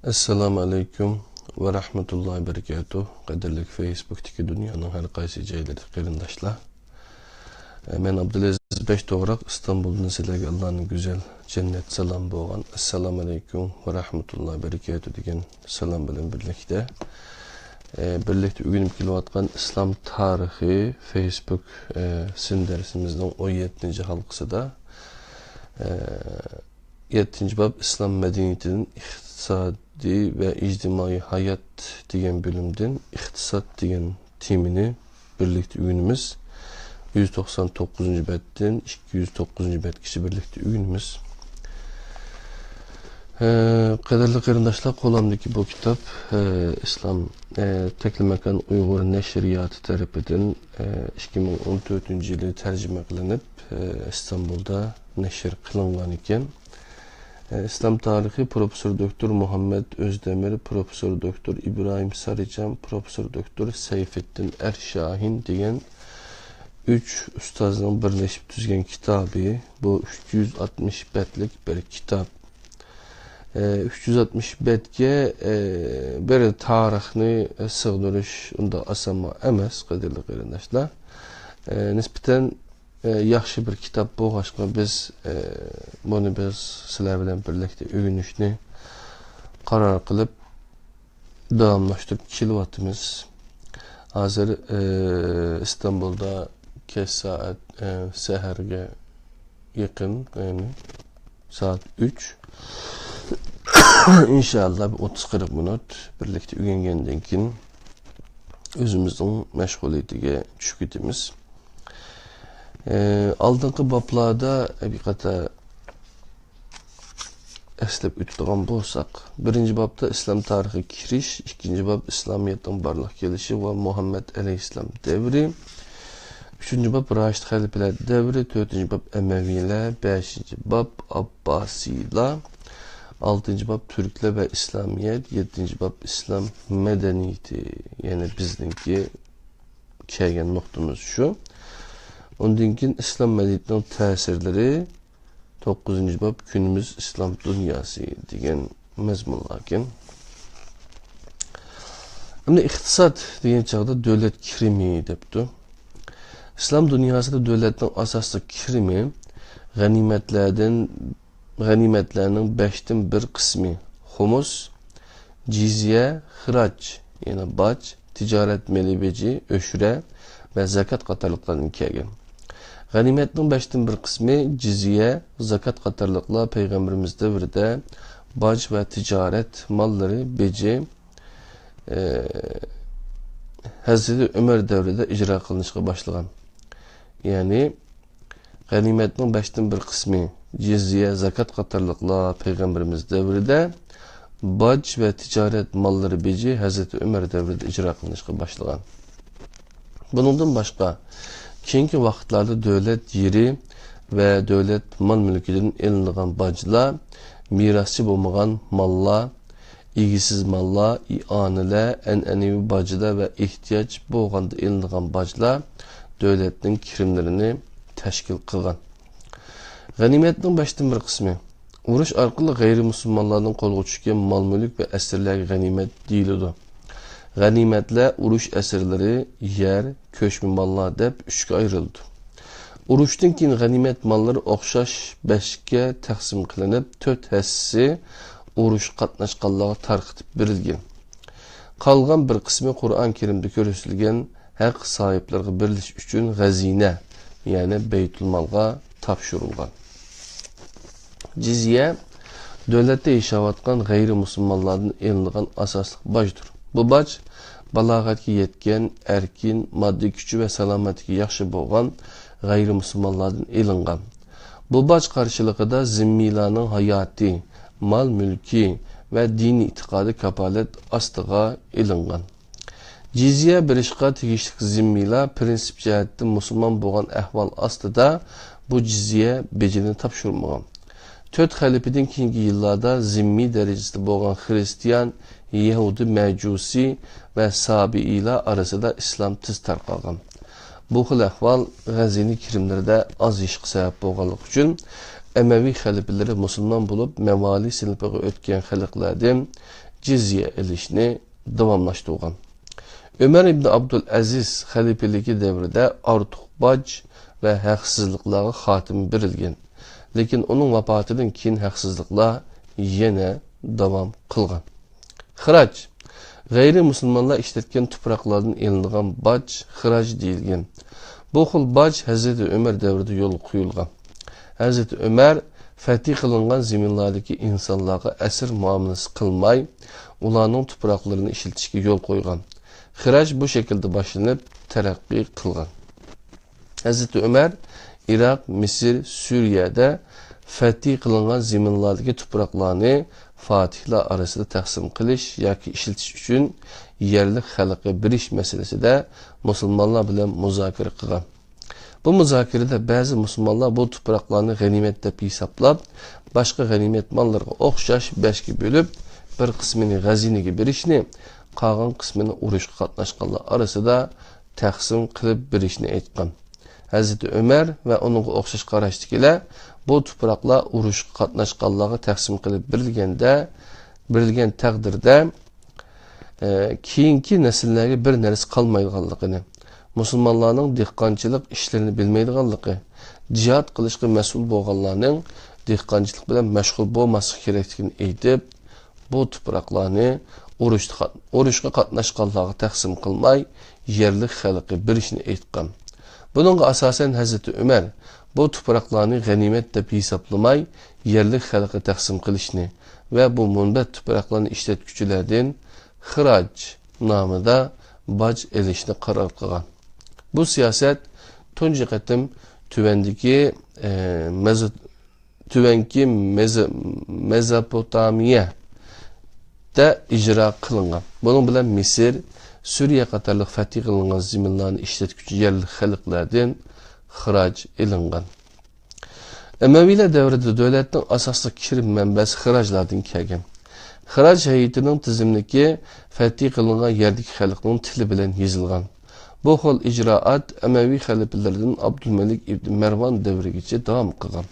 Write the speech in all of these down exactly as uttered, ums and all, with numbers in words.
ئەسسالامۇ ئەلەيكۇم ۋە رەھمەتۇللاھى ۋە بەرىكاتۇھ. قەدىرلىك فېيسبۇكتىكى دۇنيانىڭ ھەر قايسى جايلىرىدىكى قېرىنداشلار. ئە، مەن ئابدۇلئەزىز بەش توغراق، ئىستانبۇلدىن سىلەرگە ئاللانىڭ گۈزەل جەننەت سالامى بولغان ئەسسالامۇ ئەلەيكۇم ۋە رەھمەتۇللاھى ۋە بەرىكاتۇھ دېگەن سالام بىلەن بىرلىكتە، ئە، بىرلىكتە ئۆگىنىپ كېلىۋاتقان ئىسلام تارىخى فېيسبۇك، ئە، سىن دەرسىمىزنىڭ ئون يەتتىنچى ھالقىسىدا، ئە، يەتتىنچى باب ئىسلام مەدەنىيىتىدىن ئىقتىسادىي ۋە ئىجتىمائىي ھايات دېگەن بۆلۈمدىن ئىقتىساد دېگەن تېمىنى بىرلىكتە ئۆگىنىمىز. يۈز توقسان توققۇزىنچى بەتتىن ئىككى يۈز توققۇزىنچى بەتكىچە بىرلىكتە ئۆگىنىمىز. ئە، قەدىرلىك قېرىنداشلار، قولۇمدىكى بۇ كىتاب، ئە، ئىسلام، ئە، تەكلىماكان ئۇيغۇر نەشرىياتى تەرىپىدىن، ئە، ئىككى مىڭ ئون تۆتىنچى يىلى تەرجىمە قىلىنىپ، ئە، ئىستانبۇلدا نەشر قىلىنغان ئىكەن. ئە، ئىسلام تارىخى پروفېسسور دوكتور مۇھەممەد ئۆزدەمىر، پروفېسسور دوكتور ئىبراھىم سارىجان، پروفېسسور دوكتور سەيفىددىن ئەرشاھىن دېگەن ئۈچ ئۇستازنىڭ بىرلىشىپ تۈزگەن كىتابى. بۇ ئۈچ يۈز ئاتمىش بەتلىك بىر كىتاب. ئە، ئۈچ يۈز ئاتمىش بەتكە، ئە، بىر تارىخنى سىغدۇرۇش ئۇنداق ئاسانمۇ ئەمەس، قەدىرلىك قېرىنداشلار. ئە، نىسبەتەن، ئە، ياخشى بىر كىتاب بولغاچقا، بىز، ئە، بۇنى بىز سىلەر بىلەن بىرلىكتە ئۆگىنىشنى قارار قىلىپ، داۋاملاشتۇرۇپ كېلىۋاتىمىز. ھازىر، ئى، ئىستانبۇلدا كەچ سائەت، ئى، سەھەرگە يېقىن، يەنى سائەت ئۈچ. ئىنشائاللا، بىر ئوتتۇز قىرىق مىنۇت بىرلىكتە ئۆگەنگەندىن كېيىن ئۆزىمىزنىڭ مەشغۇلىيىتىگە چۈشۈپ كېتىمىز. ئى، ئالدىنقى بابلاردا بىر قاتار ئەسلەپ ئۆتىدىغان بولساق، بىرىنچى بابتا ئىسلام تارىخىغا كىرىش، ئىككىنچى باب ئىسلامىيەتنىڭ بارلىققا كېلىشى ۋە مۇھەممەد ئەلەيھىسسالام دەۋرى، ئۈچىنچى باب راشىد خەلىپىلەر دەۋرى، تۆتىنچى باب ئەمەۋىيلەر، بەشىنچى باب ئابباسىيلار، ئالتىنچى باب تۈركلەر ۋە ئىسلامىيەت، يەتتىنچى باب ئىسلام مەدەنىيىتى، يەنى بىزنىڭكى كەلگەن نۇقتىمىز شۇ. ئۇندىن كېيىن ئىسلام مەدەنىيىتىنىڭ تەسىرلىرى، توققۇزىنچى باب كۈنىمىز ئىسلام دۇنياسى دېگەن مەزمۇنلاركەن. ئەمدى ئىقتىساد دېگەن چاغدا دۆلەت كىرىمى دەپتۇ. ئىسلام دۇنياسىدا دۆلەتنىڭ ئاساسلىق كىرىمى غەنىيمەتلەردىن، غەنىيمەتلەرنىڭ بەشتىن بىر قىسمى، خۇمۇس، جىزيە، خىراج، يەنى باج، تىجارەت مېلى بېجى، ئۆشرە ۋە زاكات قاتارلىقلاردىن كەلگەن. غەنىيمەتنىڭ بەشتىن بىر قىسمى جىزيە، زاكات قاتارلىقلار پەيغەمبىرىمىز دەۋرىدە باج ۋە تىجارەت ماللىرى بېجى، ئى، ھەزرىتى ئۆمەر دەۋرىدە ئىجرا قىلىنىشقا باشلىغان. يەنى، غەنىيمەتنىڭ بەشتىن بىر قىسمى، جىزيە، زاكات قاتارلىقلار پەيغەمبىرىمىز دەۋرىدە، باج ۋە تىجارەت ماللىرى بېجى ھەزرىتى ئۆمەر دەۋرىدە ئىجرا قىلىنىشقا باشلىغان. بۇنىڭدىن باشقا، كېيىنكى ۋاقىتلاردا دۆلەت يېرى ۋە دۆلەت مال-مۈلكىدىن ئېلىنىدىغان باجلار، مىراسچى بولمىغان ماللار، ئىگىسىز ماللار، ئىئانىلەر، ئەنئەنىۋى باجلار ۋە ئېھتىياج بولغاندا ئېلىنىدىغان باجلار دۆلەتنىڭ كىرىملىرىنى تەشكىل قىلغان. غەنىيمەتنىڭ بەشتىن بىر قىسمى. ئۇرۇش ئارقىلىق غەيرىي مۇسۇلمانلاردىن قولغا چۈشكەن مال-مۈلۈك ۋە ئەسىرلەرگە غەنىيمەت دېيىلىدۇ. غەنىيمەتلەر ئۇرۇش ئەسىرلىرى، يەر، كۆچمە ماللار دەپ ئۈچكە ئايرىلىدۇ. ئۇرۇشتىن كېيىن غەنىيمەت ماللىرى ئوخشاش بەشكە تەقسىم قىلىنىپ، تۆت ھەسسىسى ئۇرۇشقا قاتناشقانلارغا تارقىتىپ بېرىلگەن. قالغان بىر قىسمى قۇرئان كەرىمدە كۆرسىتىلگەن ھەق ساھىبلىرىغا بېرىلىش ئۈچۈن غەزىنە، يەنى بەيتۇلمالغا تاپشۇرۇلغان. جىزيە دۆلەتتە ياشاۋاتقان غەيرىي مۇسۇلمانلاردىن ئېلىنىدىغان ئاساسلىق باجدۇر. بۇ باج بالاغەتكە يەتكەن، ئەركىن، ماددىي كۈچى ۋە سالامەتلىكى ياخشى بولغان غەيرىي مۇسۇلمانلاردىن ئېلىنغان. بۇ باج قارشىلىقىدا زىممىيلارنىڭ ھاياتى، مال-مۈلكى ۋە دىنىي ئېتىقادى كاپالەت ئاستىغا ئېلىنغان. جىزيە بېرىشقا تېگىشلىك زىممىيلار پىرىنسىپ جەھەتتىن مۇسۇلمان بولغان ئەھۋال ئاستىدا بۇ جىزيە بېجىنى تاپشۇرمىغان. تۆت خەلىپىدىن كېيىنكى يىللاردا زىممىي دەرىجىسىدە بولغان خىرىستىيان، يەھۇدىي، مەجۇسىي ۋە سابىئىيلار ئارىسىدا ئىسلام تېز تارقالغان. بۇ خىل ئەھۋال غەزىنە كىرىملىرىدە ئازىيىشقا سەۋەب بولغانلىقى ئۈچۈن، ئەمەۋى خەلىپىلىرى مۇسۇلمان بولۇپ، مەۋالى سىنىپىغا ئۆتكەن خەلقلەردىن جىزيە ئېلىشنى داۋاملاشتۇرغان. ئۆمەر ئىبن ئابدۇل ئەزىز خەلىپىلىكى دەۋرىدە ئارتۇق باج ۋە ھەقسىزلىقلارغا خاتىمە بېرىلگەن، لېكىن ئۇنىڭ ۋاپاتىدىن كېيىن ھەقسىزلىقلار يەنە داۋام قىلغان. خىراج، غەيرىي مۇسۇلمانلار ئىشلەتكەن تۇپراقلاردىن ئېلىنىدىغان باج خىراج دېيىلگەن. بۇ خىل باج ھەزرىتى ئۆمەر دەۋرىدە يولغا قويۇلغان. ھەزرىتى ئۆمەر فەتھى قىلىنغان زېمىنلاردىكى ئىنسانلارغا ئەسىر مۇئامىلىسى قىلماي، ئۇلارنىڭ تۇپراقلىرىنى ئىشلىتىشكە يول قويغان. خىراج بۇ شەكىلدە باشلىنىپ، تەرەققىي قىلغان. ھەزرىتى ئۆمەر ئىراق، مىسىر، سۈرىيەدە فەتھى قىلىنغان زېمىنلاردىكى تۇپراقلارنى فاتىھلار ئارىسىدا تەقسىم قىلىش ياكى ئىشلىتىش ئۈچۈن يەرلىك خەلققە بېرىش مەسىلىسىدە مۇسۇلمانلار بىلەن مۇزاكىرە قىلغان. بۇ مۇزاكىرىدە بەزى مۇسۇلمانلار بۇ تۇپراقلارنى غەنىيمەت دەپ ھېسابلاپ، باشقا غەنىيمەت ماللىرىغا ئوخشاش بەشكە بۆلۈپ، بىر قىسمىنى غەزىنىگە بېرىشنى، قالغان قىسمىنى ئۇرۇشقا قاتناشقانلار ئارىسىدا تەقسىم قىلىپ بېرىشنى ئېيتقان. ھەزرىتى ئۆمەر ۋە ئۇنىڭغا ئوخشاش قاراشتىكىلەر بۇ تۇپراقلار ئۇرۇشقا قاتناشقانلارغا تەقسىم قىلىپ بېرىلگەندە، بېرىلگەن تەقدىردە، ئە، كېيىنكى نەسىللەرگە بىر نەرسە قالمايدىغانلىقىنى، مۇسۇلمانلارنىڭ دېھقانچىلىق ئىشلىرىنى بىلمەيدىغانلىقى، جىھاد قىلىشقا مەسئۇل بولغانلارنىڭ دېھقانچىلىق بىلەن مەشغۇل بولماسلىقى كېرەكلىكىنى ئېيتىپ، بۇ تۇپراقلارنى ئۇرۇشتا قات-، ئۇرۇشقا قاتناشقانلارغا تەقسىم قىلماي، يەرلىك خەلققە بېرىشنى ئېيتقان. بۇنىڭغا ئاساسەن، ھەزرىتى ئۆمەر بۇ تۇپراقلارنى غەنىيمەت دەپ ھېسابلىماي، يەرلىك خەلققە تەقسىم قىلىشنى ۋە بۇ مۇنبەت تۇپراقلارنى ئىشلەتكۈچىلەردىن خىراج نامىدا باج ئېلىشنى قارار قىلغان. بۇ سىياسەت تۇنجى قېتىم تۆۋەندىكى، ئە، مەزو-، تۆۋەنكى مېزو-، مېزوپوتامىيەدە ئىجرا قىلىنغان. بۇنىڭ بىلەن مىسىر، سۈرىيە قاتارلىق فەتھى قىلىنغان زېمىنلارنى ئىشلەتكۈچى يەرلىك خەلقلەردىن خىراج ئېلىنغان. ئەمەۋىيلەر دەۋرىدە دۆلەتنىڭ ئاساسلىق كىرىم مەنبەسى خىراجلاردىن كەلگەن. خىراج ھەيئىتىنىڭ تىزىملىكى فەتھى قىلىنغان يەردىكى خەلقنىڭ تىلى بىلەن يېزىلغان. بۇ خىل ئىجرائات ئەمەۋى خەلىپىلىرىدىن ئابدۇلمەلىك ئىبن مەرۋان دەۋرىگىچە داۋام قىلغان.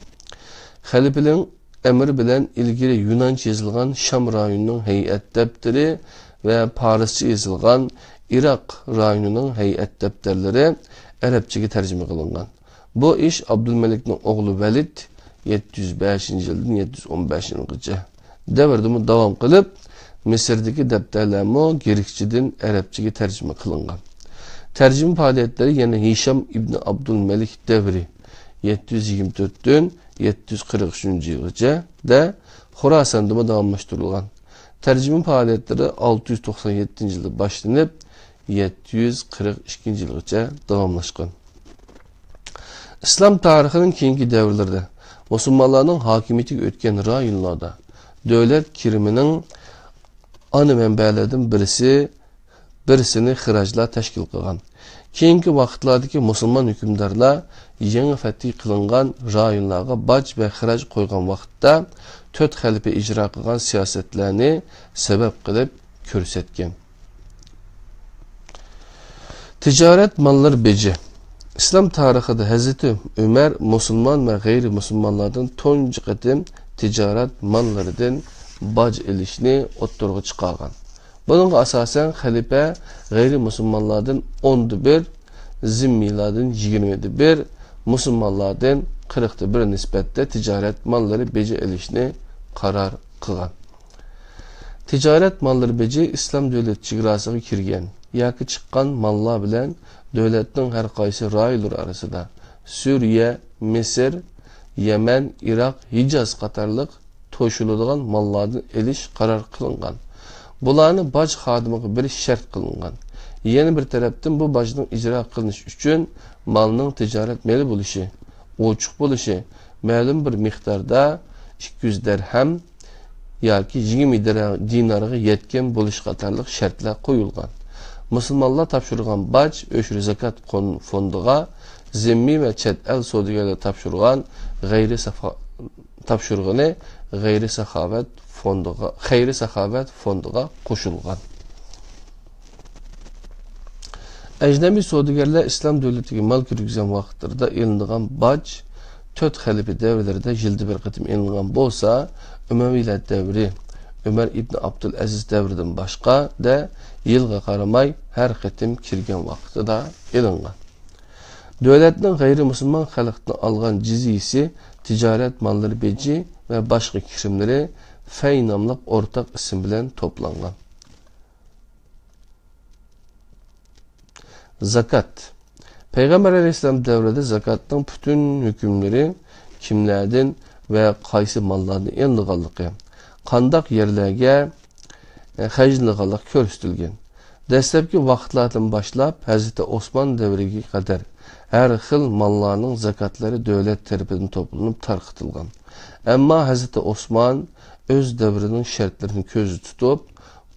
خەلىپىنىڭ ئەمرى بىلەن ئىلگىرى يۇنانچە يېزىلغان شام رايونىنىڭ ھەيئەت دەپتىرى ۋە پارسچە يېزىلغان ئىراق رايونىنىڭ ھەيئەت دەپتەرلىرى ئەرەبچىگە تەرجىمە قىلىنغان. بۇ ئىش ئابدۇلمەلىكنىڭ ئوغلى ۋەلىد، يەتتە يۈز بەشىنچى يىلدىن يەتتە يۈز ئون بەشىنچى يىلغىچە دەۋردىمۇ داۋام قىلىپ، مىسىردىكى دەپتەرلەرمۇ گرېكچىدىن ئەرەبچىگە تەرجىمە قىلىنغان. تەرجىمە پائالىيەتلىرى يەنە ھىشام ئىبنى ئابدۇلمەلىك دەۋرى، يەتتە يۈز يىگىرمە تۆتتىن يەتتە يۈز قىرىق ئۈچىنچى يىلغىچە، دە خوراساندىمۇ داۋاملاشتۇرۇلغان. تەرجىمە پائالىيەتلىرى ئالتە يۈز توقسان يەتتىنچى يىلدا باشلىنىپ، يەتتە يۈز قىرىق ئىككىنچى يىلغىچە داۋاملاشقان. ئىسلام تارىخىنىڭ كېيىنكى دەۋرلىرىدە مۇسۇلمانلارنىڭ ھاكىمىيىتىگە ئۆتكەن رايونلاردا دۆلەت كىرىمىنىڭ ئانا مەنبەلىرىدىن بىرسى، بىرسىنى خىراجلار تەشكىل قىلغان. كېيىنكى ۋاقىتلاردىكى مۇسۇلمان ھۆكۈمدارلار يېڭى فەتھى قىلىنغان رايونلارغا باج ۋە خىراج قويغان ۋاقىتتا، تۆت خەلىپە ئىجرا قىلغان سىياسەتلەرنى سەۋەب قىلىپ كۆرسەتكەن. تىجارەت ماللىرى بېجى. ئىسلام تارىخىدا ھەزرىتى ئۆمەر مۇسۇلمان ۋە غەيرىي مۇسۇلمانلاردىن تۇنجى قېتىم تىجارەت ماللىرىدىن باج ئېلىشنى ئوتتۇرىغا چىقارغان. بۇنىڭغا ئاساسەن، خەلىپە غەيرىي مۇسۇلمانلاردىن ئوندا بىر، زىممىيلاردىن يىگىرمىدە بىر، مۇسۇلمانلاردىن قىرىقتا بىر نىسبەتتە تىجارەت ماللىرى بېجى ئېلىشنى قارار قىلغان. تىجارەت ماللىرى بېجى ئىسلام دۆلىتى چېگراسىغا كىرگەن ياكى چىققان ماللار بىلەن دۆلەتنىڭ ھەر قايسى رايونلىرى ئارىسىدا، سۈرىيە، مىسىر، يەمەن، ئىراق، ھىجاز قاتارلىق توشۇلىدىغان ماللاردىن ئېلىش قارار قىلىنغان. بۇلارنى باج خادىمىغا بېرىش شەرت قىلىنغان. يەنە بىر تەرەپتىن، بۇ باجنىڭ ئىجرا قىلىنىشى ئۈچۈن مالنىڭ تىجارەت مېلى بولۇشى، ئوچۇق بولۇشى، مەلۇم بىر مىقداردا، ئىككى يۈز دەرھەم ياكى يىگىرمە دەر-، دىنارغا يەتكەن بولۇش قاتارلىق شەرتلەر قويۇلغان. مۇسۇلمانلار تاپشۇرغان باج ئۆشرە زاكات قون-، فوندىغا، زىممىي ۋە چەت ئەل سودىگەرلىرى تاپشۇرغان غەيرىي ساخا-، تاپشۇرغىنى غەيرىي ساخاۋەت فوندىغا، خەيرىي ساخاۋەت فوندىغا قوشۇلغان. ئەجنەبىي سودىگەرلەر ئىسلام دۆلىتىگە مال كىرگۈزگەن ۋاقىتلىرىدا ئېلىنىدىغان باج تۆت خەلىپە دەۋرلىرىدە يىلدا بىر قېتىم ئېلىنغان بولسا، ئەمەۋىيلەر دەۋرى ئۆمەر ئىبن ئابدۇلئەزىز دەۋرىدىن باشقا دە يىلغا قارىماي ھەر قېتىم كىرگەن ۋاقتىدا ئېلىنغان. دۆلەتنىڭ غەيرىي مۇسۇلمان خەلقتىن ئالغان جىزيىسى، تىجارەت ماللىرى بېجى ۋە باشقا كىرىملىرى فەي ناملىق ئورتاق ئىسىم بىلەن توپلانغان. زاكات. پەيغەمبەر ئەلەيھىسسالام دەۋرىدە زاكاتنىڭ پۈتۈن ھۆكۈملىرى، كىملەردىن ۋە قايسى ماللاردىن ئېلىنىدىغانلىقى، قانداق يەرلەرگە، ئە، خەجلىنىدىغانلىقى كۆرسىتىلگەن. دەسلەپكى ۋاقىتلاردىن باشلاپ ھەزرىتى ئوسمان دەۋرىگە قەدەر ھەر خىل ماللارنىڭ زاكاتلىرى دۆلەت تەرىپىدىن توپلىنىپ تارقىتىلغان. ئەمما ھەزرىتى ئوسمان ئۆز دەۋرىنىڭ شەرتلىرىنى كۆزدە تۇتۇپ،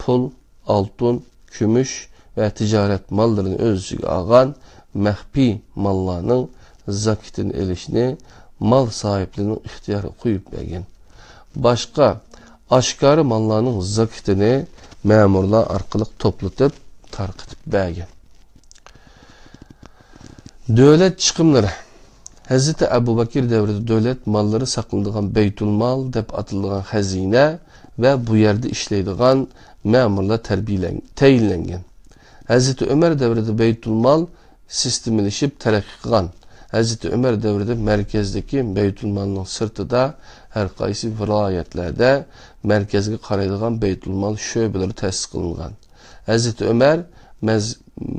پۇل، ئالتۇن، كۈمۈش ۋە تىجارەت ماللىرىنى ئۆز ئىچىگە ئالغان مەخپىي ماللارنىڭ زاكىتىنى ئېلىشنى مال ساھىبلىرىنىڭ ئىختىيارىغا قويۇپ بەرگەن. باشقا ئاشكارا ماللارنىڭ زاكىتىنى مەمۇرلار ئارقىلىق توپلىتىپ، تارقىتىپ بەرگەن. دۆلەت چىقىملىرى. ھەزرىتى ئەبۇ بەكىر دەۋرىدە دۆلەت ماللىرى ساقلىنىدىغان بەيتۇلمال دەپ ئاتىلىدىغان خەزىنە ۋە بۇ يەردە ئىشلەيدىغان مەمۇرلار تەربىيىلەن-، تەيىنلەنگەن. ھەزرىتى ئۆمەر دەۋرىدە بەيتۇلمال سىستېمىلىشىپ تەرەققىي قىلغان. ھەزرىتى ئۆمەر دەۋرىدە مەركەزدىكى بەيتۇلمالنىڭ سىرتىدا ھەر قايسى ۋىلايەتلەردە مەركەزگە قارايدىغان بەيتۇلمال شۆبىلىرى تەسىس قىلىنغان. ھەزرىتى ئۆمەر مەز-،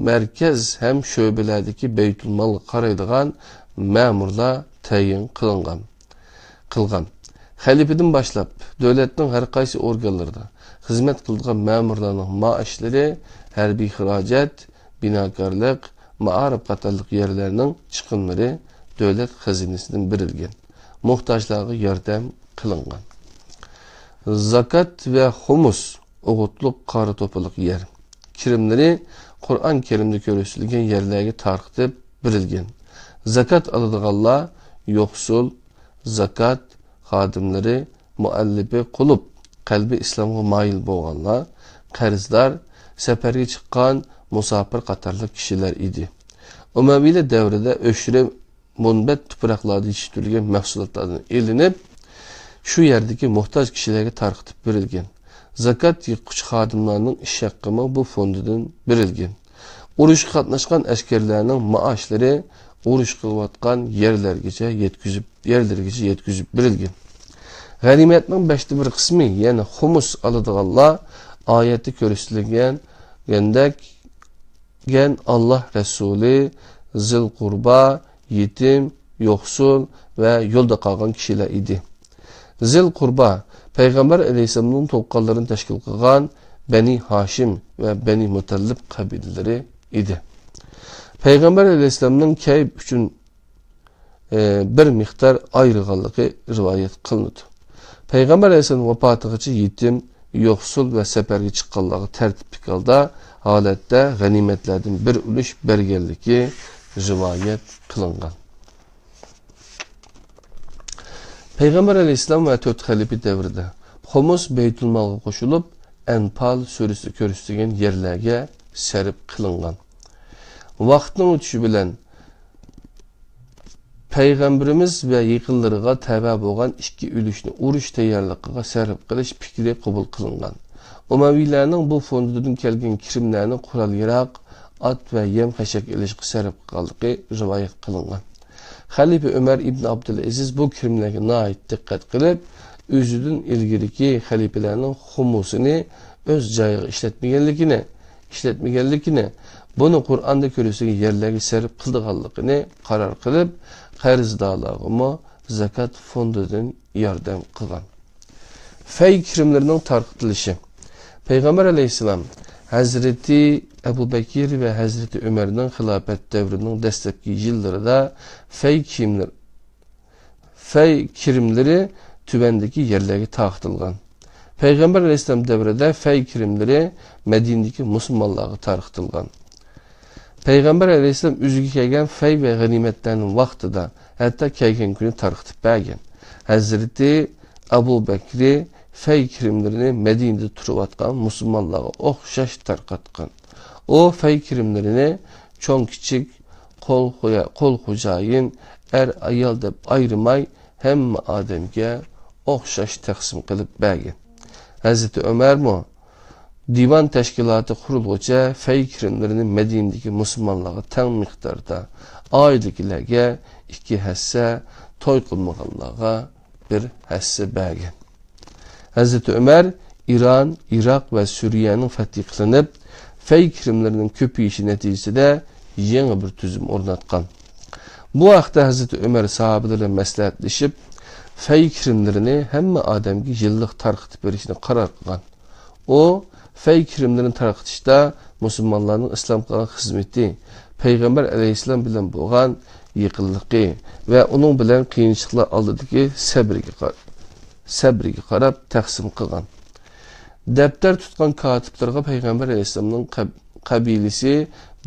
مەركەز ھەم شۆبىلەردىكى بەيتۇلمالغا قارايدىغان مەمۇرلار تەيىن قىلىنغان، قىلغان. خەلىپىدىن باشلاپ، دۆلەتنىڭ ھەر قايسى ئورگانلىرىدا خىزمەت قىلىدىغان مەمۇرلارنىڭ مائاشلىرى، ھەربىي خىراجەت، بىناكارلىق، مائارىپ قاتارلىق يەرلەرنىڭ چىقىملىرى دۆلەت خەزىنىسىدىن بېرىلگەن، موھتاجلارغا ياردەم قىلىنغان. زاكات ۋە خۇمۇس، ئوغۇتلۇق قارا توپىلىق يەر كىرىملىرى قۇرئان كەرىمدە كۆرسىتىلگەن يەرلەرگە تارقىتىپ بېرىلگەن. زاكات ئالىدىغانلار يوقسۇل، زاكات خادىملىرى، مۇئەللىپى قۇلۇپ، قەلبى ئىسلامغا مايىل بولغانلار، قەرزدار، سەپەرگە چىققان مۇساپىر قاتارلىق كىشىلەر ئىدى. ئۇمەۋىيلەر دەۋرىدە ئۆشرە مۇنبەت تۇپراقلاردا يېتىشتۈرۈلگەن مەھسۇلاتلاردىن ئېلىنىپ، شۇ يەردىكى موھتاج كىشىلەرگە تارقىتىپ بېرىلگەن. زاكات يىغقۇچى خادىملارنىڭ ئىش ھەققىمۇ بۇ فوندىدىن بېرىلگەن. ئۇرۇشقا قاتناشقان ئەسكەرلەرنىڭ مائاشلىرى ئۇرۇش قىلىۋاتقان يەرلەرگىچە يەتكۈزۈپ، يەرلىرىگىچە يەتكۈزۈپ بېرىلگەن. غەنىيمەتنىڭ بەشتە بىر قىسمى، يەنى خۇمۇس ئالىدىغانلار ئايەتتە كۆرسىتىلگەندەك گەن ئاللاھ رەسۇلى، زىل قۇربا، يېتىم، يوقسۇل ۋە يولدا قالغان كىشىلەر ئىدى. زىل قۇربا پەيغەمبەر ئەلەيھىسسالامنىڭ تۇغقانلىرىنى تەشكىل قىلغان بەنى ھاشىم ۋە بەنى مۇتەللىپ قەبىلىلىرى ئىدى. پەيغەمبەر ئەلەيھىسسالامنىڭ كەيپ ئۈچۈن ئى، بىر مىقدار ئايرىغانلىقى رىۋايەت قىلىنىدۇ. پەيغەمبەر ئەلەيھىسسالام ۋاپاتىغىچە يېتىم، يوقسۇل ۋە سەپەرگە چىققانلارغا تەرتىپلىك ھالدا ھالەتتە غەنىيمەتلەردىن بىر ئۈلۈش بەرگەنلىكى رىۋايەت قىلىنغان. پەيغەمبەر ئەلەيھىسسالام ۋە تۆت خەلىپە دەۋرىدە خۇمۇس بەيتۇلمالغا قوشۇلۇپ، ئەنپال سۈرىسىدە كۆرسىتىلگەن يەرلەرگە سەرپ قىلىنغان. ۋاقىتنىڭ ئۆتۈشى بىلەن پەيغەمبىرىمىز ۋە يېقىنلىرىغا تەۋە بولغان ئىككى ئۈلۈشنى ئۇرۇش تەييارلىقىغا سەرپ قىلىش پىكرى قوبۇل قىلىنغان. ئۇمەۋىيلەرنىڭ بۇ فوندىدىن كەلگەن كىرىملەرنى قورال-ياراغ، ئات ۋە يەم-خەشەك ئېلىشقا سەرپ قىلغانلىقى رىۋايەت قىلىنغان. خەلىپە ئۆمەر ئىبن ئابدۇلئەزىز بۇ كىرىملەرگە ناھايىتى دىققەت قىلىپ، ئۆزىدىن ئىلگىرىكى خەلىپىلەرنىڭ خۇمۇسىنى ئۆز جايىغا ئىشلەتمىگەنلىكىنى، ئىشلەتمىگەنلىكىنى، بۇنى قۇرئاندا كۆرسىتىلگەن يەرلەرگە سەرپ قىلىدىغانلىقىنى قارار قىلىپ، قەرزدارلارغىمۇ زاكات فوندىدىن ياردەم قىلغان. فەي كىرىملىرىنىڭ تارقىتىلىشى. پەيغەمبەر ئەلەيھىسسالام، ھەزرىتى ئەبۇ بەكىر ۋە ھەزرىتى ئۆمەرنىڭ خىلاپەت دەۋرىنىڭ دەسلەپكى يىللىرىدا فەي كىيىملىرى، فەي كىرىملىرى تۆۋەندىكى يەرلەرگە تارقىتىلغان. پەيغەمبەر ئەلەيھىسسالام دەۋرىدە فەي كىرىملىرى مەدىنىدىكى مۇسۇلمانلارغا تارقىتىلغان. پەيغەمبەر ئەلەيھىسسالام ئۆزىگە كەلگەن فەي ۋە غەنىيمەتلەرنىڭ ۋاقتىدا، ھەتتا كەلگەن كۈنى تارقىتىپ بەرگەن. ھەزرىتى ئەبۇ بەكرى فەي كىرىملىرىنى مەدىنىدە تۇرۇۋاتقان مۇسۇلمانلارغا ئوخشاش تارقاتقان. ئۇ فەي كىرىملىرىنى چوڭ-كىچىك، قول خويا-، قول خوجايىن، ئەر-ئايال دەپ ئايرىماي، ھەممە ئادەمگە ئوخشاش تەقسىم قىلىپ بەرگەن. ھەزرىتى ئۆمەرمۇ دىۋان تەشكىلاتى قۇرۇلغۇچە پەي كىرىملىرىنى مەدىنىدىكى مۇسۇلمانلارغا تەڭ مىقداردا ئائىلىدىكىلەرگە ئىككى ھەسسە، توي قىلمىغانلارغا بىر ھەسسە بەرگەن. ھەزرىتى ئۆمەر ئىران، ئىراق ۋە سۈرىيەنىڭ فەتھى قىلىنىپ، پەي كىرىملىرىنىڭ كۆپىيىشى نەتىجىسىدە يېڭى بىر تۈزۈم ئورناتقان. بۇ ھەقتە ھەزرىتى ئۆمەر ساھابىلەر بىلەن مەسلىھەتلىشىپ، پەي كىرىملىرىنى ھەممە ئادەمگە يىللىق تارقىتىپ بېرىشنى قارار قىلغان. ئۇ پەي كىرىملىرىنى تارقىتىشتا مۇسۇلمانلارنىڭ ئىسلامغا قىلغان خىزمىتى، پەيغەمبەر ئەلەيھىسسالام بىلەن بولغان يېقىنلىقى ۋە ئۇنىڭ بىلەن قىيىنچىلىقلار ئالدىدىكى سەبرىگە قار-، سەبرىگە قاراپ تەقسىم قىلغان. دەپتەر تۇتقان كاتىپلارغا پەيغەمبەر ئەلەيھىسسالامنىڭ قەب-، قەبىلىسى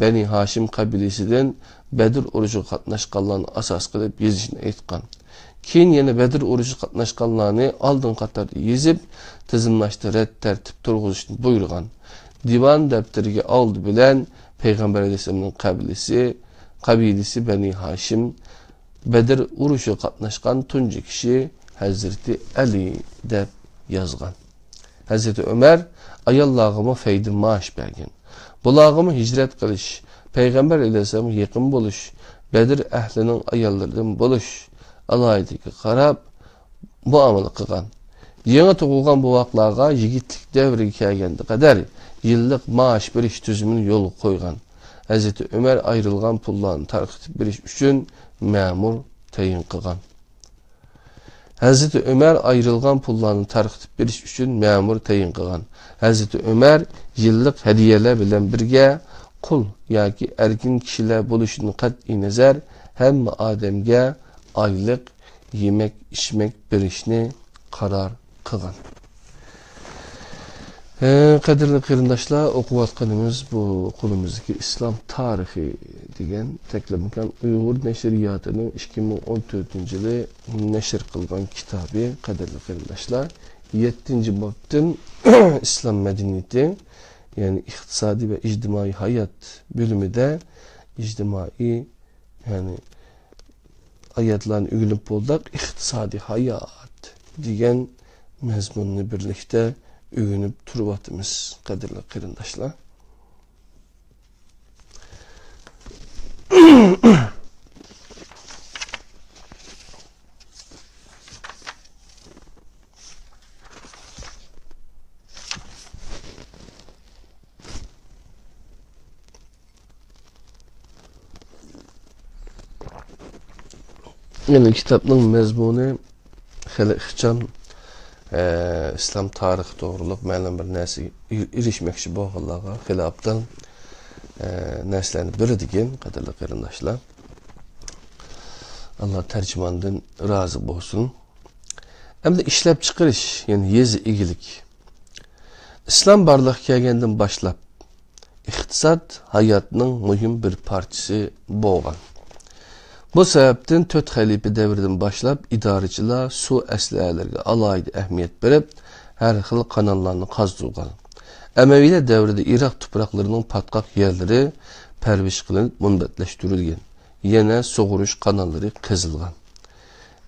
بەنى ھاشىم قەبىلىسىدىن بەدر ئۇرۇشىغا قاتناشقانلارنى ئاساس قىلىپ يېزىشنى ئېيتقان. كېيىن يەنە بەدر ئۇرۇشىغا قاتناشقانلارنى ئالدىنقى قاتاردا يېزىپ، تىزىملاشتا رەت تەرتىپ تۇرغۇزۇشنى بۇيرۇغان. دىۋان دەپتىرىگە ئالدى بىلەن پەيغەمبەر ئەلەيھىسسالامنىڭ قەبىلىسى، قەبىلىسى بەنى ھاشىم، بەدر ئۇرۇشىغا قاتناشقان تۇنجى كىشى ھەزرىتى ئەلى دەپ يازغان. ھەزرىتى ئۆمەر ئاياللارغىمۇ پەيدىن مائاش بەرگەن. بۇلارغىمۇ ھىجرەت قىلىش، پەيغەمبەر ئەلەيھىسسالامغا يېقىن بولۇش، بەدر ئەھلىنىڭ ئاياللىرىدىن بولۇش ئالاھىدىلىكىگە قاراپ مۇئامىلە قىلغان. يېڭى تۇغۇلغان بوۋاقلارغا يىگىتلىك دەۋرىگە كەلگەندە قەدەر يىللىق مائاش بېرىش تۈزۈمىنى يولغا قويغان. ھەزرىتى ئۆمەر ئايرىلغان پۇللارنى تارقىتىپ بېرىش ئۈچۈن مەمۇر تەيىن قىلغان. ھەزرىتى ئۆمەر ئايرىلغان پۇللارنى تارقىتىپ بېرىش ئۈچۈن مەمۇر تەيىن قىلغان. ھەزرىتى ئۆمەر يىللىق ھەدىيەلەر بىلەن بىرگە قۇل ياكى ئەركىن كىشىلەر بولۇشىدىن قەتئىينەزەر، ھەممە ئادەمگە ئايلىق، يېمەك-ئىچمەك بېرىشنى قارار قىلغان. ھە، قەدىرلىك قېرىنداشلار، ئوقۇۋاتقىنىمىز بۇ قولىمىزدىكى ئىسلام تارىخى دېگەن تەكلىماكان ئۇيغۇر نەشرىياتىنىڭ ئىككى مىڭ ئون تۆتىنچى يىلى نەشر قىلغان كىتابى. قەدىرلىك قېرىنداشلار، يەتتىنچى بابتىن ئىسلام مەدەنىيىتى، يەنى ئىقتىسادىي ۋە ئىجتىمائىي ھايات بۆلۈمىدە ئىجتىمائىي، يەنى ھاياتلارنى ئۆگىنىپ بولدۇق، ئىقتىسادىي ھايات دېگەن مەزمۇننى بىرلىكتە ئۆگىنىپ تۇرۇۋاتىمىز، قەدىرلىك قېرىنداشلار. يەنى كىتابنىڭ مەزمۇنى خېلى ئىخچام، ئە، ئىسلام تارىخى توغرۇلۇق مەلۇم بىر نەرسىگە ئېرىشمەكچى بولغانلارغا خېلى ئابدال، ئە، نەرسىلەرنى بېرىدىكەن، قەدىرلىك قېرىنداشلار. ئاللا تەرجىماندىن رازى بولسۇن. ئەمدى ئىشلەپچىقىرىش، يەنى يېزا ئىگىلىك. ئىسلام بارلىققا كەلگەندىن باشلاپ، ئىقتىساد ھاياتنىڭ مۇھىم بىر پارچىسى بولغان. بۇ سەۋەبتىن تۆت خەلىپە دەۋرىدىن باشلاپ ئىدارىچىلار سۇ ئەسلىھەلىرىگە ئالاھىدە ئەھمىيەت بېرىپ، ھەر خىل قاناللارنى قازدۇرغان. ئەمەۋىيلەر دەۋرىدە ئىراق تۇپراقلىرىنىڭ پاتقاق يەرلىرى پەرۋىش قىلىنىپ مۇنبەتلەشتۈرۈلگەن. يەنە سۇغۇرۇش قاناللىرى قېزىلغان.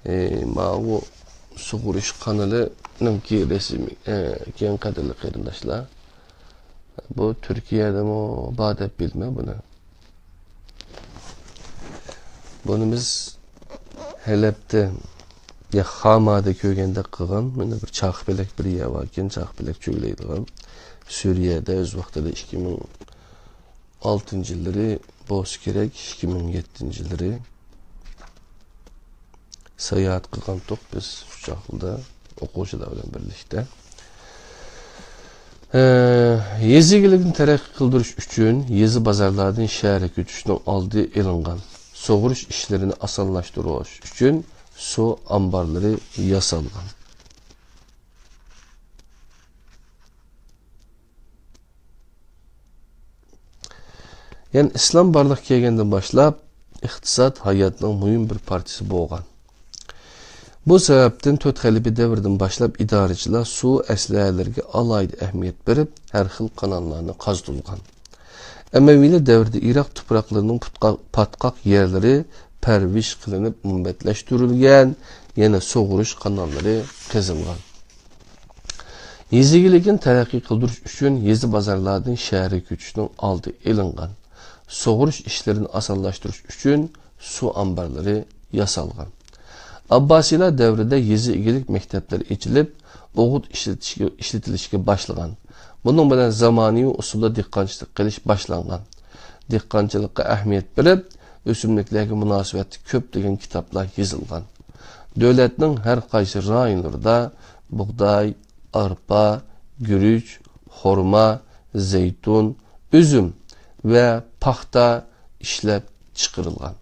ئى، ماۋۇ سۇغۇرۇش قانىلىنىڭكى رەسىمى، ئى، كېيىن قەدىرلىك قېرىنداشلار. بۇ تۈركىيەدىمۇ بار دەپ بىلىمەن بۇنى. بۇنى بىز ھەلەبتە يا خامادا كۆرگەندەك قىلغان. مانا بىر چاقپەلەك بىر يەر باركەن، چاقپەلەك چۆگىلەيدىغان. سۈرىيەدە ئۆز ۋاقتىدا ئىككى مىڭ ئالتىنچى يىللىرى بولسا كېرەك، ئىككى مىڭ يەتتىنچى يىللىرى ساياھەت قىلغانتۇق بىز شۇ چاغلىدا ئوقۇغۇچىلار بىلەن بىرلىكتە. ئە، يېزا ئىگىلىكىنى تەرەققىي قىلدۇرۇش ئۈچۈن يېزا بازارلاردىن شەھەرگە كۆچۈشنىڭ ئالدى ئېلىنغان. سۇغۇرۇش ئىشلىرىنى ئاسانلاشتۇرۇش ئۈچۈن سۇ ئامبارلىرى ياسالغان. يەنى ئىسلام بارلىققا كەلگەندىن باشلاپ، ئىقتىساد ھاياتنىڭ مۇھىم بىر پارچىسى بولغان. بۇ سەۋەبتىن تۆت خەلىپە دەۋرىدىن باشلاپ ئىدارىچىلار سۇ ئەسلىھەلىرىگە ئالاھىدە ئەھمىيەت بېرىپ، ھەر خىل قاناللارنى قازدۇرغان. ئەمەۋىيلەر دەۋرىدە ئىراق تۇپراقلىرىنىڭ پۇتقا-، پاتقاق يەرلىرى پەرۋىش قىلىنىپ مۇنبەتلەشتۈرۈلگەن، يەنە سۇغۇرۇش قاناللىرى قېزىلغان. يېزا ئىگىلىكىنى تەرەققىي قىلدۇرۇش ئۈچۈن يېزا بازارلاردىن شەھەرگە كۆچۈشنىڭ ئالدى ئېلىنغان. سۇغۇرۇش ئىشلىرىنى ئاسانلاشتۇرۇش ئۈچۈن سۇ ئامبارلىرى ياسالغان. ئابباسىيلار دەۋرىدە يېزا ئىگىلىك مەكتەپلىرى ئېچىلىپ، ئوغۇت ئىشلىتىشكە، ئىشلىتىلىشكە باشلىغان. بۇنىڭ بىلەن زامانىۋى ئۇسۇلدا دېھقانچىلىق قىلىش باشلانغان. دېھقانچىلىققا ئەھمىيەت بېرىپ، ئۆسۈملۈكلەرگە مۇناسىۋەتلىك كۆپلىگەن كىتابلار يېزىلغان. دۆلەتنىڭ ھەر قايسى رايونلىرىدا بۇغداي، ئارپا، گۈرۈچ، خورما، زەيتۇن، ئۈزۈم ۋە پاختا ئىشلەپ چىقىرىلغان.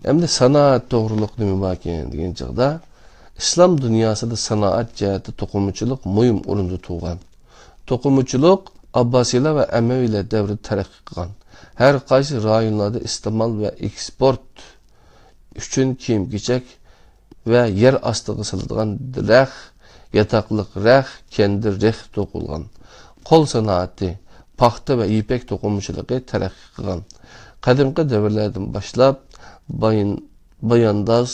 ئەمدى سانائەت توغرۇلۇق نېمە باركەن دېگەن چاغدا، ئىسلام دۇنياسىدا سانائەت جەھەتتە توقۇمىچىلىق مۇھىم ئورۇندا تۇرغان. توقۇمىچىلىق ئابباسىيلار ۋە ئەمەۋىيلەر دەۋرىدە تەرەققىي قىلغان. ھەر قايسى رايونلاردا ئىستېمال ۋە ئېكسپورت ئۈچۈن كىيىم-كېچەك ۋە يەر ئاستىغا سالىدىغان رەخ، ياتاقلىق رەخ، كەندىر رېخ توقۇلغان. قول سانائىتى، پاختا ۋە يىپەك توقۇمىچىلىقى تەرەققىي قىلغان. قەدىمكى دەۋرلەردىن باشلاپ بايىن-، بايانداز،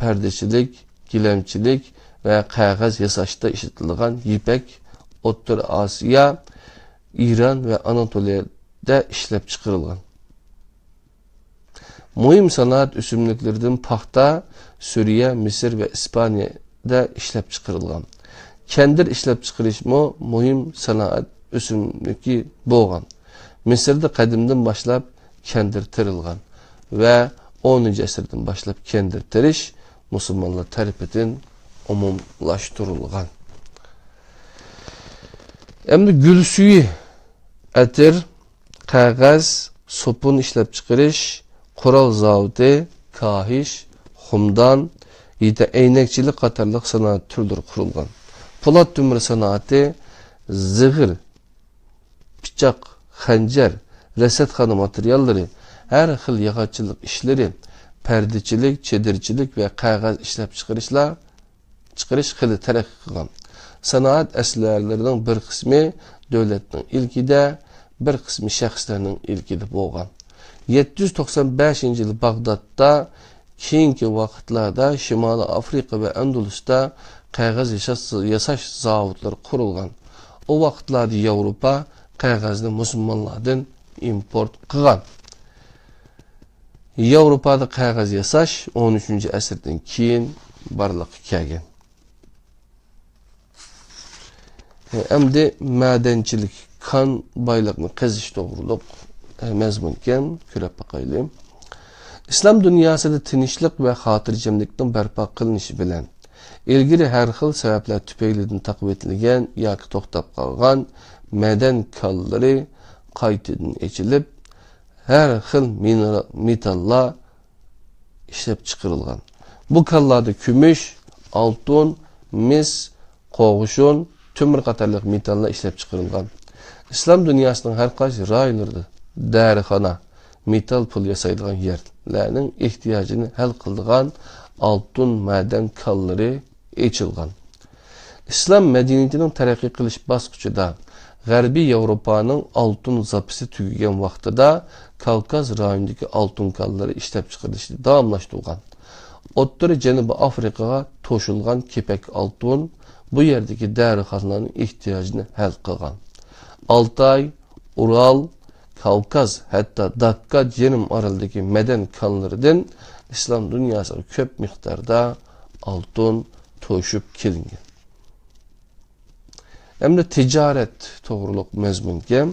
پەردىچىلىك، گىلەمچىلىك ۋە قەغەز ياساشتا ئىشلىتىلىدىغان يىپەك ئوتتۇرا ئاسىيا، ئىران ۋە ئاناتولىيەدە ئىشلەپچىقىرىلغان. مۇھىم سانائەت ئۆسۈملۈكلىرىدىن پاختا سۈرىيە، مىسىر ۋە ئىسپانىيەدە ئىشلەپچىقىرىلغان. كەندىر ئىشلەپچىقىرىشمۇ مۇھىم سانائەت ئۆسۈملۈكى بولغان. مىسىردا قەدىمدىن باشلاپ كەندىر تېرىلغان ۋە ئونىنچى ئەسىردىن باشلاپ كەندىر تېرىش مۇسۇلمانلار تەرىپىدىن ئومۇملاشتۇرۇلغان. ئەمدى گۈل سۈيى، ئەتىر، قەغەز، سوپۇن ئىشلەپچىقىرىش، قورال زاۋۇتى، كاھىش، خۇمدان، يېتە ئەينەكچىلىك قاتارلىق سانائەت تۈرلىرى قۇرۇلغان. پولات تۆمۈر سانائىتى، زىغىر، پىچاق، خەنجەر، رەسەتخانا ماتېرىياللىرى، ھەر خىل ياغاچچىلىق ئىشلىرى، پەردىچىلىك، چېدىرچىلىك ۋە قەغەز ئىشلەپچىقىرىشلار چىقىرىش خېلى تەرەققىي قىلغان. سانائەت ئەسلىھەلىرىنىڭ بىر قىسمى دۆلەتنىڭ ئىلكىدە، بىر قىسمى شەخسلەرنىڭ ئىلكىدە بولغان. يەتتە يۈز توقسان بەشىنچى يىلى باغدادتا، كېيىنكى ۋاقىتلاردا شىمالىي ئافرىقا ۋە ئەندۇلۇستا قەغەز ياساش، ياساش زاۋۇتلىرى قۇرۇلغان. ئۇ ۋاقىتلاردا ياۋروپا قەغەزنى مۇسۇلمانلاردىن ئىمپورت قىلغان. ياۋروپادا قەغەز ياساش ئون ئۈچىنچى ئەسىردىن كېيىن بارلىققا كەلگەن. ئەمدى مەدەنچىلىك، كان بايلىقنى قېزىش توغرۇلۇق مەزمۇنكەن، كۆرۈپ باقايلى. ئىسلام دۇنياسىدا تىنچلىق ۋە خاتىرجەملىكنىڭ بەرپا قىلىنىشى بىلەن، ئىلگىرى ھەر خىل سەۋەبلەر تۈپەيلىدىن تاقىۋېتىلگەن ياكى توختاپ قالغان مەدەن كانلىرى قايتىدىن ئېچىلىپ، ھەر خىل مىنېرال، مېتاللار ئىشلەپچىقىرىلغان. بۇ كانلاردا كۈمۈش، ئالتۇن، مىس، قوغۇشۇن، تۆمۈر قاتارلىق مېتاللار ئىشلەپچىقىرىلغان. ئىسلام دۇنياسىنىڭ ھەر قايسى رايونلىرىدا دەرىخانا، مېتال پۇل ياسايدىغان يەرلەرنىڭ ئېھتىياجىنى ھەل قىلىدىغان ئالتۇن مەدەن كانلىرى ئېچىلغان. ئىسلام مەدەنىيىتىنىڭ تەرەققىي قىلىش باسقۇچىدا غەربىي ياۋروپانىڭ ئالتۇن زاپىسى تۈگىگەن ۋاقتىدا كاۋكاز رايونىدىكى ئالتۇن كانلىرى ئىشلەپچىقىرىلىشنى داۋاملاشتۇرغان. ئوتتۇرا جەنۇبىي ئافرىقىغا توشۇلغان كېپەك ئالتۇن بۇ يەردىكى دەرىخانىلارنىڭ ئېھتىياجىنى ھەل قىلغان. ئالتاي، ئۇرال، كاۋكاز، ھەتتا داككا يېرىم ئارىلىدىكى مەدەن كانلىرىدىن ئىسلام دۇنياسىغا كۆپ مىقداردا ئالتۇن توشۇپ كېلىنگەن. ئەمدى تىجارەت توغرۇلۇق مەزمۇنكەن.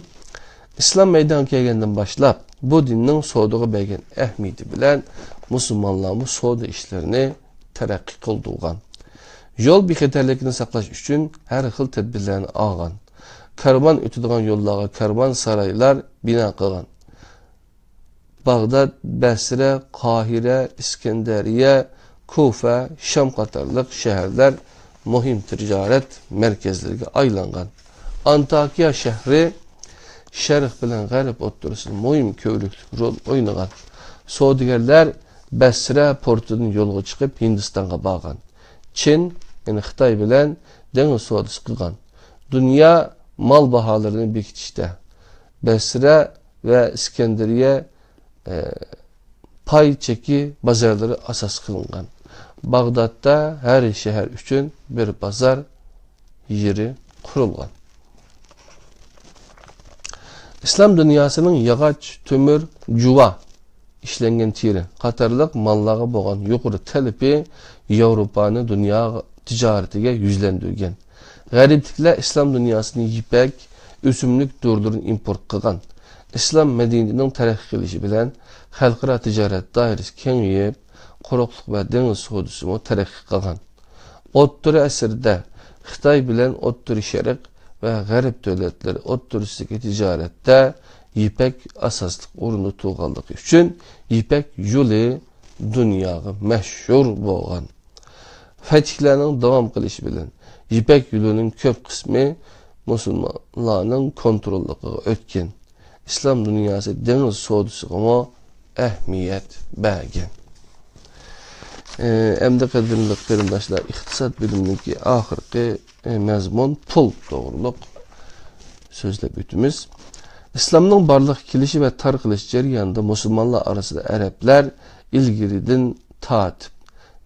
ئىسلام مەيدانغا كەلگەندىن باشلاپ، بۇ دىننىڭ سودىغا بەرگەن ئەھمىيىتى بىلەن مۇسۇلمانلارمۇ سودا ئىشلىرىنى تەرەققىي قىلدۇرغان. يول بىخەتەرلىكىنى ساقلاش ئۈچۈن ھەر خىل تەدبىرلەرنى ئالغان. كارۋان ئۆتىدىغان يوللارغا كارۋانسارايلار بىنا قىلغان. باغداد، بەسرە، قاھىرە، ئىسكەندەرىيە، كۇفە، شام قاتارلىق شەھەرلەر مۇھىم تىجارەت مەركەزلىرىگە ئايلانغان. ئانتاكىيا شەھىرى شەرق بىلەن غەرب ئوتتۇرىسىدا مۇھىم كۆۋرۈكلۈك رول ئوينىغان. سودىگەرلەر بەسرە پورتىدىن يولغا چىقىپ، ھىندىستانغا بارغان. چىن، يەنى خىتاي بىلەن دېڭىز سودىسى قىلغان. دۇنيا مال باھالىرىنى بېكىتىشتە بەسرە ۋە ئىسكەندەرىيە، ئە، پاي چېكى بازارلىرى ئاساس قىلىنغان. باغدادتا ھەر شەھەر ئۈچۈن بىر بازار يېرى قۇرۇلغان. ئىسلام دۇنياسىنىڭ ياغاچ، تۆمۈر، جۇۋا، ئىشلەنگەن تېرە قاتارلىق ماللارغا بولغان يۇقىرى تەلىپى ياۋروپانى دۇنيا تىجارىتىگە يۈزلەندۈرگەن. غەربلىكلەر ئىسلام دۇنياسىنى يىپەك، ئۆسۈملۈك دورىلىرىنى ئىمپورت قىلغان. ئىسلام مەدەنىيىتىنىڭ تەرەققىي قىلىشى بىلەن خەلقئارا تىجارەت دائىرىسى كېڭىيىپ، قۇرۇقلۇق ۋە دېڭىز سودىسىمۇ تەرەققىي قىلغان. ئوتتۇرا ئەسىردە خىتاي بىلەن ئوتتۇرا شەرق ۋە غەرب دۆلەتلىرى ئوتتۇرىسىدىكى تىجارەتتە يىپەك ئاساسلىق ئورۇندا تۇرغانلىقى ئۈچۈن يىپەك يولى دۇنياغا مەشھۇر بولغان. فەتھلەرنىڭ داۋام قىلىشى بىلەن يىپەك يولىنىڭ كۆپ قىسمى مۇسۇلمانلارنىڭ كونتروللۇقىغا ئۆتكەن. ئىسلام دۇنياسى دېڭىز سودىسىغىمۇ ئەھمىيەت بەرگەن. ئە، ئەمدى قەدىرلىك قېرىنداشلار، ئىقتىساد بۆلۈمىنىڭكى ئاخىرقى، ئە، مەزمۇن پۇل توغرۇلۇق سۆزلەپ ئۆتىمىز. ئىسلامنىڭ بارلىققا كېلىشى ۋە تارقىلىش جەريانىدا مۇسۇلمانلار ئارىسىدا ئەرەبلەر ئىلگىرىدىن تارتىپ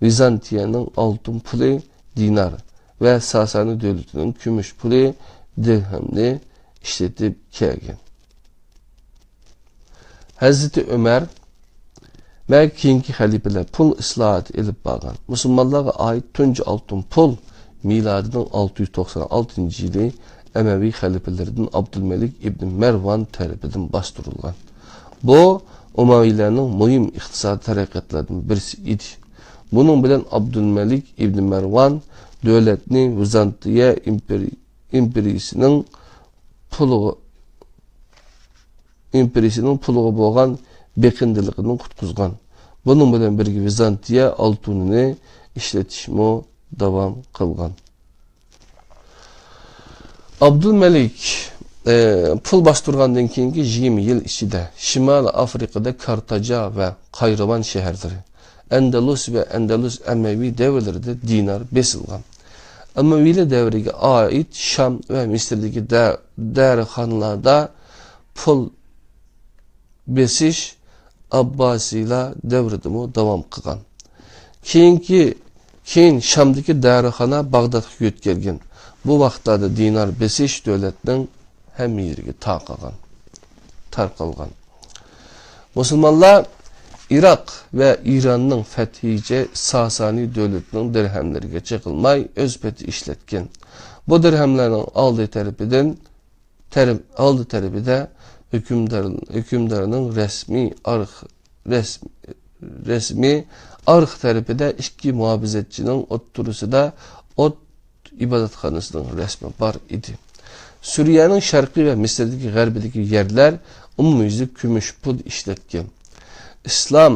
ۋىزانتىيەنىڭ ئالتۇن پۇلى دىنار ۋە ساسانى دۆلىتىنىڭ كۈمۈش پۇلى دىرھەمنى ئىشلىتىپ كەلگەن. ھەزرىتى ئۆمەر ۋە كېيىنكى خەلىپىلەر پۇل ئىسلاھاتى ئېلىپ بارغان. مۇسۇلمانلارغا ئائىت تۇنجى ئالتۇن پۇل مىلادىنىڭ ئالتە يۈز توقسان ئالتىنچى يىلى ئەمەۋى خەلىپىلىرىدىن ئابدۇلمەلىك ئىبنى مەرۋان تەرىپىدىن باستۇرۇلغان. بۇ ئۇمەۋىيلەرنىڭ مۇھىم ئىقتىسادىي تەرەققىياتلىرىدىن بىرسى ئىدى. بۇنىڭ بىلەن ئابدۇلمەلىك ئىبنى مەرۋان دۆلەتنى ۋىزانتىيە ئىمپېرىيىسىنىڭ پۇلىغا، ئىمپېرىيىسىنىڭ پۇلىغا بولغان بېقىندىلىقىدىن قۇتقۇزغان. بۇنىڭ بىلەن بىرگە ۋىزانتىيە ئالتۇنىنى ئىشلىتىشمۇ داۋام قىلغان. ئابدۇلمەلىك، ئە، پۇل باستۇرغاندىن كېيىنكى يىگىرمە يىل ئىچىدە شىمالىي ئافرىقىدا كارتاجا ۋە قايروان شەھەرلىرى، ئەندەلۇس ۋە ئەندەلۇس ئەمەۋى دەۋرلىرىدە دىنار بېسىلغان. ئەمەۋىيلەر دەۋرىگە ئائىت شام ۋە مىسىردىكى دە-، دەرىخانلاردا پۇل بېسىش ئابباسىيلار دەۋرىدىمۇ داۋام قىلغان. كېيىنكى، كېيىن شامدىكى دەرىخانا باغدادقا يۆتكەلگەن. بۇ ۋاقىتلاردا دىنار بېسىش دۆلەتنىڭ ھەممە يېرىگە تارقالغان. تارقالغان. مۇسۇلمانلار ئىراق ۋە ئىراننىڭ فەتھىچە ساسانى دۆلىتىنىڭ دىرھەملىرىگە چېقىلماي ئۆز پېتى ئىشلەتكەن. بۇ دىرھەملەرنىڭ ئالدى تەرىپىدىن تەرەپ، ئالدى تەرىپىدە ھۆكۈمدار، ھۆكۈمدارنىڭ رەسمىي ئارخ-، رەسم-، رەسمىي ئارخ تەرىپىدە ئىككى مۇھاپىزەتچىنىڭ ئوتتۇرىسىدا ئوت ئىبادەتخانىسىنىڭ رەسمى بار ئىدى. سۈرىيەنىڭ شەرقىي ۋە مىسىردىكى غەربىدىكى يەرلەر ئومۇميۈزلۈك كۈمۈش پۇل ئىشلەتكەن. ئىسلام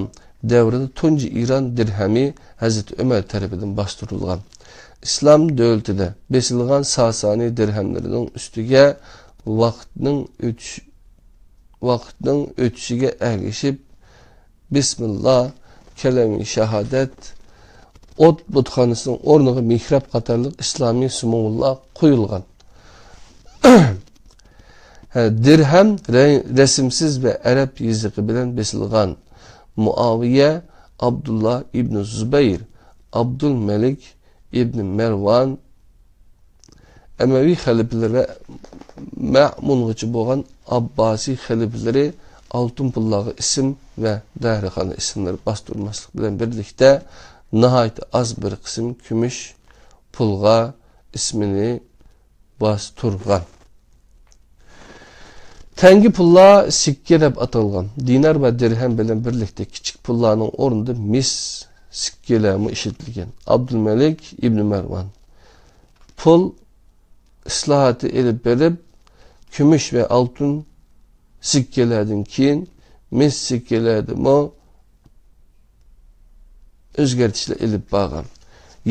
دەۋرىدە تۇنجى ئىران دىرھەمى ھەزرىتى ئۆمەر تەرىپىدىن باستۇرۇلغان. ئىسلام دۆلىتىدە بېسىلغان ساسانى دىرھەملىرىنىڭ ئۈستىگە ۋاقىتنىڭ ئۆتۈش-، ۋاقىتنىڭ ئۆتۈشىگە ئەگىشىپ، بىسمىللا، كەلىمە شاھادەت، ئوت بۇتخانىسىنىڭ ئورنىغا مېھراب قاتارلىق ئىسلامىي سىمۋوللار قويۇلغان. ھە، دىرھەم رە-، رەسىمسىز ۋە ئەرەب يېزىقى بىلەن بېسىلغان. مۇئاۋىيە، ئابدۇللا ئىبنى زۇبەير، ئابدۇلمەلىك ئىبنى مەرۋان، ئەمەۋى خەلىپىلىرى ۋە مەمۇنغىچە بولغان ئابباسىي خەلىپىلىرى ئالتۇن پۇللارغا ئىسىم ۋە دەرىخانا ئىسىملىرى باستۇرماسلىق بىلەن بىرلىكتە، ناھايىتى ئاز بىر قىسىم كۈمۈش پۇلغا ئىسمىنى باستۇرغان. تەڭگە پۇللار سىككە دەپ ئاتالغان. دىنار ۋە دىرھەم بىلەن بىرلىكتە كىچىك پۇللارنىڭ ئورنىدا مىس سىككىلەرمۇ ئىشلىتىلگەن. ئابدۇلمەلىك ئىبنى مەرۋان پۇل ئىسلاھاتى ئېلىپ بېرىپ، كۈمۈش ۋە ئالتۇن سىككىلەردىن كېيىن، مىس سىككىلەردىمۇ ئۆزگەرتىشلەر ئېلىپ بارغان.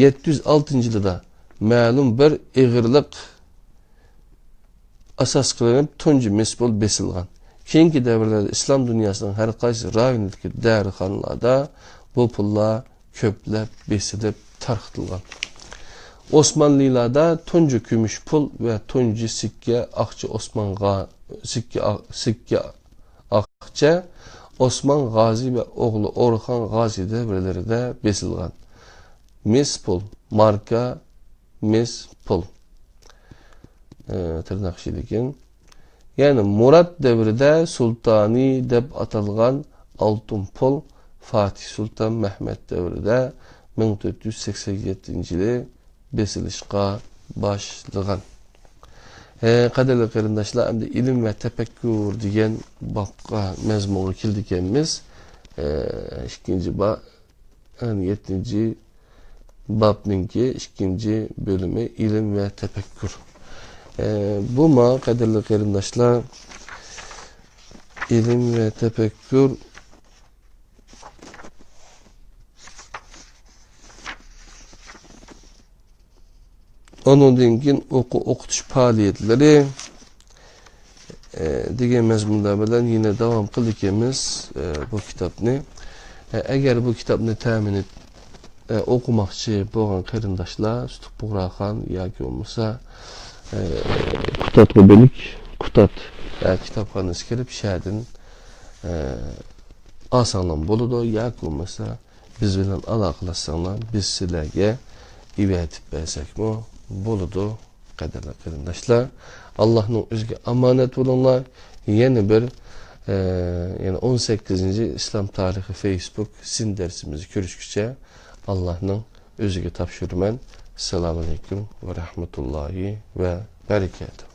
يەتتە يۈز ئالتىنچى يىلىدا مەلۇم بىر ئېغىرلىق ئاساس قىلىنىپ، تۇنجى مىس پۇل بېسىلغان. كېيىنكى دەۋرلەردە ئىسلام دۇنياسىنىڭ ھەر قايسى رايونىدىكى دەرىخانىلاردا بۇ پۇللار كۆپلەپ بېسىلىپ تارقىتىلغان. ئوسمانلىلاردا تۇنجى كۈمۈش پۇل ۋە تۇنجى سىككە ئاقچە ئوسمانغا، سىككە، سىككە ئاقچە ئوسمان غازى ۋە ئوغلى ئورخان غازى دەۋرلىرىدە بېسىلغان. مىس پۇل، ماركا مىس پۇل. ئە، تىرناق ئىچىدىكى. يەنى مۇراد دەۋرىدە سۇلتانى دەپ ئاتالغان ئالتۇن پۇل فاتىھ سۇلتان مەھمەت دەۋرىدە مىڭ تۆت يۈز سەكسەن يەتتىنچى يىلى بېسىلىشقا باشلىغان. ھە، قەدىرلىك قېرىنداشلار، ئەمدى ئىلىم ۋە تەپەككۇر دېگەن بابقا، مەزمۇنغا كېلىدىكەنمىز. ھە، ئىككىنچى با-، يەتتىنچى بابنىڭكى ئىككىنچى بۆلۈمى ئىلىم ۋە تەپەككۇر. ھە، بۇمۇ، قەدىرلىك قېرىنداشلار، ئىلىم ۋە تەپەككۇر. ئۇنىڭدىن كېيىن ئوقۇ-، ئوقۇتۇش پائالىيەتلىرى، ئە، دېگەن مەزمۇنلار بىلەن يەنە داۋام قىلىدىكەنمىز، ئە، بۇ كىتابنى. ئە، ئەگەر بۇ كىتابنى تەمىنلەپ، ئە، ئوقۇماقچى بولغان قېرىنداشلار سۈتۈك بۇغراخان ياكى بولمىسا، ئە، كۇتادغا بېرىپ، كۇتاد، ئە، كىتابخانىسىغا كىرىپ، شەدىن، ئە، ئالساڭلار بولىدۇ، ياكى بولمىسا بىز بىلەن ئالاقىلەشسەڭلار، بىز سىلەرگە ئېۋەتىپ بەرسەكمۇ بولىدۇ، قەدىرلىك قېرىنداشلار. ئاللاھنىڭ ئۆزىگە ئامانەت بولۇڭلار. يەنە بىر، ئە، يەنە ئون سەككىزىنچى ئىسلام تارىخى فېيسبۇك سىن دەرسىمىزدە كۆرۈشكىچە ئاللاھنىڭ ئۆزىگە تاپشۇرىمەن. ئەسسالامۇ ئەلەيكۇم ۋە رەھمەتۇللاھى ۋە بەرىكاتۇھ.